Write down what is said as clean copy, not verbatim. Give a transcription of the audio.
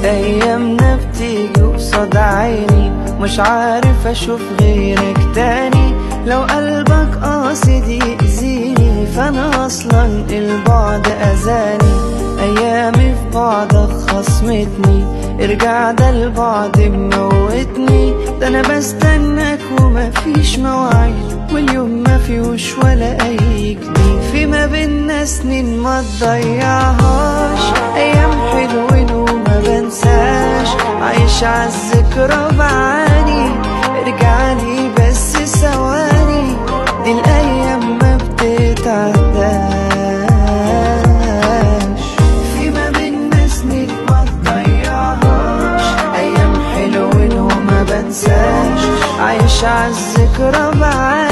ايامنا بتيجي قصاد عيني، مش عارف اشوف غيرك تاني. لو قلبك قاصد يأذيني فانا اصلا البعد اذاني. ايامي في بعدك خصمتني، ارجع ده البعد مموتني. ده انا بستناك ومفيش مواعيد، واليوم مفيهوش ولا اي جديد. في ما بينا سنين ما تضيعهاش، ايام حلوين وما بنساش. عايش عالذكرى بعاني، ارجعلي بس ثواني، دي الايام ما بتتعداش. في ما بينا سنين ما تضيعهاش، ايام حلوين وما بنساش. عايش عالذكرى بعاني.